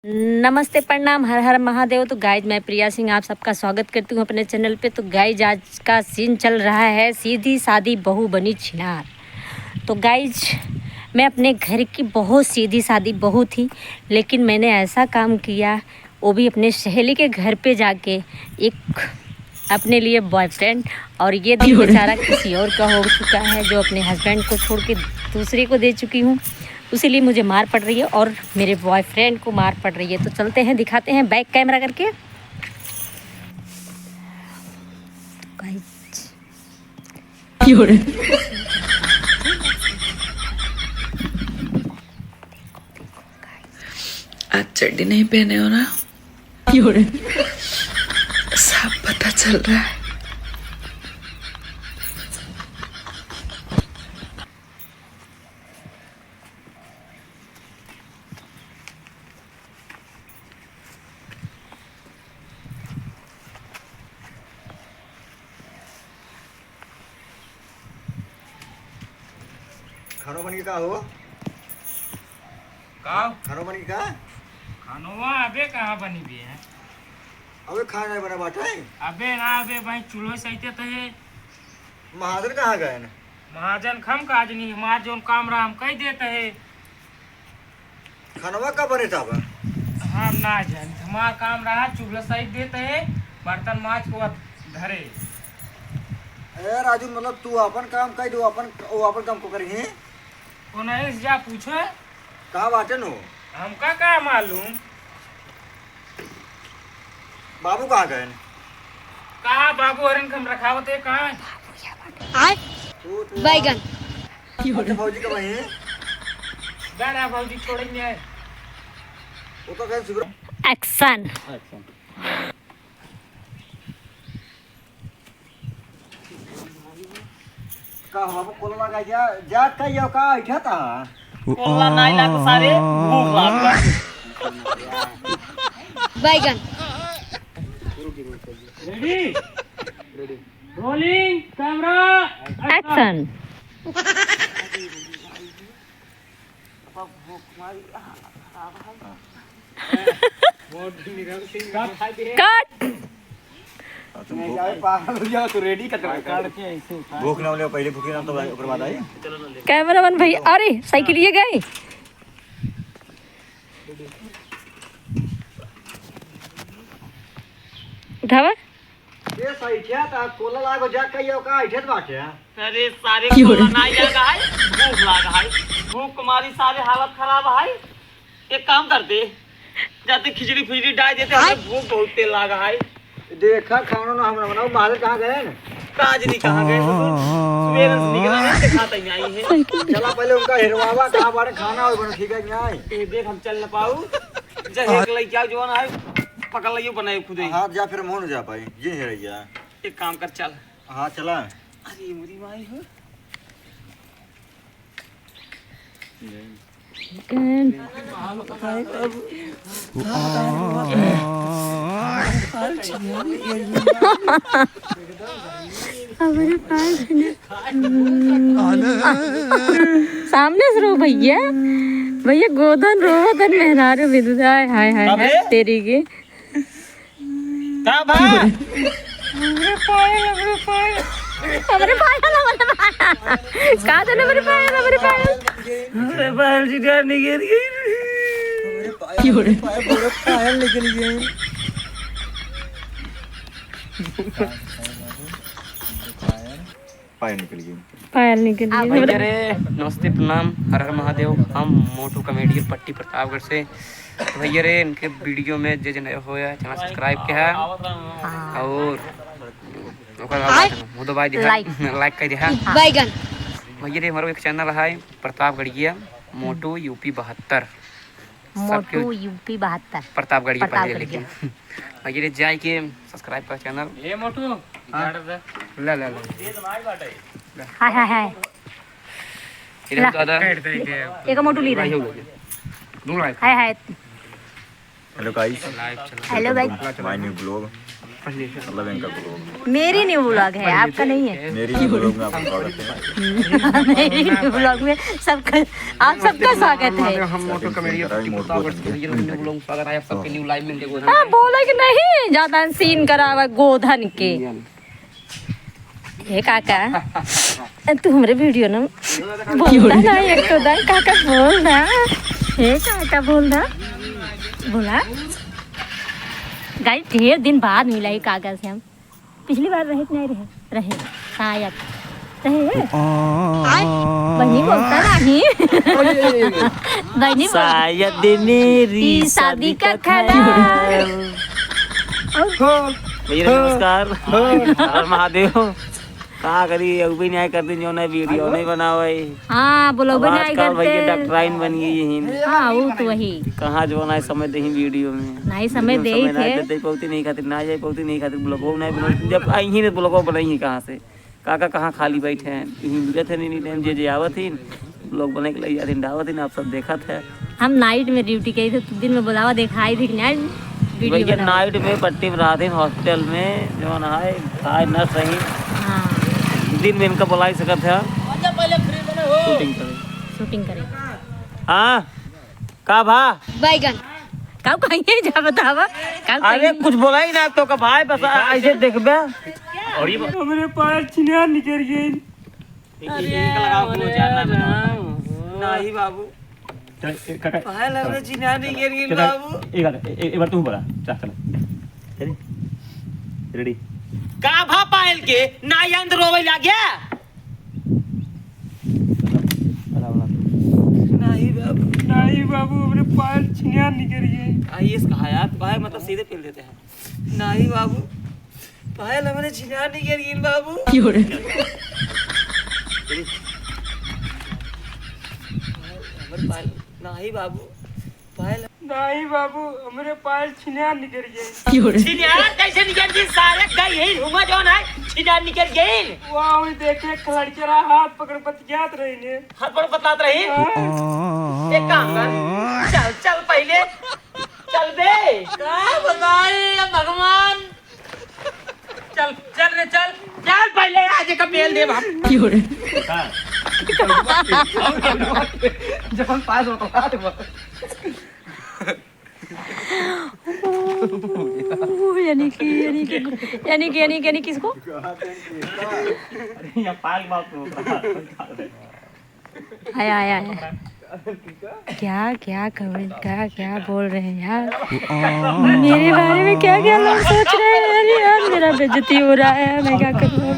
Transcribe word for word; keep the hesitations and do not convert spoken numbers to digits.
नमस्ते, प्रणाम, हर हर महादेव। तो गाइज, मैं प्रिया सिंह आप सबका स्वागत करती हूँ अपने चैनल पे। तो गाइज, आज का सीन चल रहा है सीधी सादी बहू बनी छिनार। तो गाइज, मैं अपने घर की बहुत सीधी सादी बहू थी, लेकिन मैंने ऐसा काम किया, वो भी अपने सहेली के घर पे जाके, एक अपने लिए बॉयफ्रेंड, और ये दिल बेचारा किसी और का हो चुका है, जो अपने हस्बैंड को छोड़ के दूसरे को दे चुकी हूँ। उसी लिए मुझे मार पड़ रही है और मेरे बॉयफ्रेंड को मार पड़ रही है। तो चलते हैं, दिखाते हैं बैक कैमरा करके। गाइस, आज चड्डी नहीं पहने हो ना? सब पता चल रहा है। खानो बनी का हो? का? खानो बनी का? खानोवा अबे कहाँ बनी बे है? अबे खाना नहीं बना बाटे? अबे ना, अबे भाई चूल्हो सहिते तो है। महाजन कहाँ गए न? महाजन खम काज नहीं, हमार जौन काम रहा हम कह देते है। खनवा का बने तब? हम ना जानी, हमार काम रहा चूल्हा साइड देते है, बर्तन माज को धरे। ए राजू, मतलब तू अपन काम कह दो, अपन, वो अपन काम को करी है। वो नहीं से जा पूछो। कहाँ बाटे नो? हमका का मालूम? बाबू कहाँ गए? कहाँ बाबू हरन खम रखावत है, कहाँ? आय? तू, तू बैगन। अच्छा, भौजी का वहीं है? ना, ना, भौजी छोड़ेंगे। वो तो कहीं सुधर- एक्शन। का हो बाबू, कोला लगा जा, जा का यो का ऐठा था? कोला नहीं लाग सारे, भूख लाग। बैगन। रेडी? रोलिंग, कैमरा, एक्शन। कट। नहीं, जावे पागल हो जाओ, तो रेडी कट रहा है। भूख ना होले, पहले भूखे ना तो भाई, ओकर बाद आई। कैमरामैन भाई, अरे, साइकिल ये गई। उठावा। ए, सैठिया, ता कोला लागो जा कहियो का, ऐठे त बाटे। अरे, सारे कोला ना लागा है, भूख लागा है। भूख के मारी सारे हालत खराब है। एक काम करते, जाते खिचड़ी फिचड़ी डाल देते, हमें भूख बहुत तेज लागा है। देखा, खानो ना हमरा बनाओ, महाजन कहाँ गए न? काज नहीं कहाँ गए, सुबह से निकला है, दिखाता ही नहीं है। चला पहले उनका हेरवावा, कहाँ बारे खाना हो बनो, ठीक है कि नहीं? ए, देख, हम चल न पाऊ। जा, एक लइका जवान है, पकड़ लियो, बनाए खुदे। हाँ, जा फिर मोहन जा पाई, जी हेरैया। एक काम कर, चल। हाँ, चला। अरे, मोरी माई हो। हमरे पास है ना। सामने से रो भैया, भैया गोदन रोवतन मेहरारू बिदुदा, हाय, हाय, हाय, अबे? तेरी के। का बा? हमरे पायल, हमरे पायल। हमरे पायल, हमरे पायल। का देने हमरे पायल, हमरे पायल? हमरे पायल जी जान निकल गई। हमरे पायल, हमरे पायल, हमरे पायल निकल गई। पायल निकल गई। पायल निकल गई। भैया रे, नमस्ते, प्रणाम, हर हर महादेव। हम मोटू कॉमेडियन पट्टी प्रतापगढ़ से। तो भैया रे, इनके वीडियो में जे जे नया होया, चैनल सब्सक्राइब के है। हाँ। और ओकर बाद आय। मुँह दबाई दिहा, लाइक। लाइक कर दिहा। हाँ। बैगन। भैया रे, हमारा एक चैनल है प्रतापगढ़िया, मोटू यूपी बहत्तर। मोटू सबके यूपी बहत्तर। प्रतापगढ़िया पहले, प्रतापगढ़िया। लेकिन भैया रे, जाए के सब्सक्राइब कर चैनल। ए मोटू, हाँ। ले, ले, ले। हाय, हाय, हाय। इधर ला। दादा। एक मोटू ली रहा है। भाई हो गया। दूर आए। हाय, हाय। Hello guys। Hello guys। Welcome to my new vlog। मतलब इनका vlog। मेरी न्यू व्लॉग है, आपका नहीं है। मेरी न्यू व्लॉग में आपका स्वागत है। मेरी न्यू व्लॉग में सबका, आप सबका स्वागत है। हम मोटो कॉमेडियन की प्रतापगढ़ से, ये न्यू व्लॉग में स्वागत है आप सबके न्यू लाइव में। देखो हाँ, बोला कि नहीं, ज्यादा सीन करावा गोधन के। ये काका, तू हमरे वीडियो न बोल ना, एक तो दन काका बोल ना। हे काका बोल ना, बोला। गाइस, ढेर दिन बाद मिला ही काका से हम। पिछली बार रहे कि नहीं रहे? रहे, शायद रहे। बहनी बोलता नहीं। बहनी बोल- शायद मेरी शादी का ख्याल। भैया नमस्कार। हर हर महादेव। का करी, अब भी नहीं करती जो ना वीडियो नहीं बनावे। हाँ, बोलो अब बनाए आजकल भैया करते। डॉक्टराइन बन गई है। हाँ, वो तो वही। कहाँ जो ना समय दे वीडियो में। नहीं समय वीडियो में दे समय ना थे। देते, पौती नहीं खातिर ना जाए, पौती नहीं खातिर ब्लॉगो नहीं बनाई। जब आई ही नहीं ब्लॉगो बनाई ही कहाँ से? काका कहाँ खाली बैठे हैं? यहीं मिलत है नहीं टाइम, जे जे आवत ही लोग बने के लिए यार डावत ही ना, आप सब देखत है। हम नाइट में ड्यूटी करी थे, तो दिन में बुलावा देखाई थी कि नाइट वीडियो भैया बनावा। नाइट में पट्टी में रहते हैं हॉस्पिटल में, जौन है, खाए न सही। हाँ। दिन में इनका बुलाई सकत है। शूटिंग करे। शूटिंग करे। हाँ, का भा? बैगन। का कहिए जा बतावा, का अरे कहिए? कुछ बोला ही ना तो का भाई, बस ऐसे देखबे। और ये हमरे पायल छिनार निकल गई। अरे इनका लगाओ, वो जानना राम। नहीं बाबू। चल, ए, काका, पायल हमरे छिनार निकल गई चल, बाबू। एक बार, ए, ए, एक बार तू बोला, चल, चल। चल, रेडी। का भा पायल के ना यंत्र रोवे लाग्या? नहीं बाबू, नहीं बाबू, हमरे पायल छिनार निकल गई। आईएएस कहा यार, भाई मतलब सीधे फेल देते हैं। नहीं बाबू, पायल हमरे छिनार निकल गई बाबू। क्यों रे? हमरे पायल, नहीं बाबू, पायल। नहीं बाबू, हमरे पायल छिनार निकल गई। छिनार कैसे निकल गई? सारे गई है हुआ जौन है, छिनार निकल गई। वाह, वही देखे, एक लड़के रहा, हाथ पकड़ बतियात रही ने। हाथ पकड़ बतलात रही? हाँ। एक काम कर, चल, चल पहले, चल बे। का बताई अब भगवान? चल, चल रे, चल, चल पहले, आज एक बेल दे बाप। क्यों रे? जब हम पास होता है, ओह, यानी कि, यानी कि, यानी कि, यानी कि, यानी किसको? अरे, यहाँ पाल बाप को। आया, आया, आया। क्या, क्या comment, क्या, क्या बोल रहे हैं यार? मेरे बारे में क्या, क्या लोग सोच रहे हैं? अरे यार, मेरा बेइज्जती हो रहा है, मैं क्या करूँ?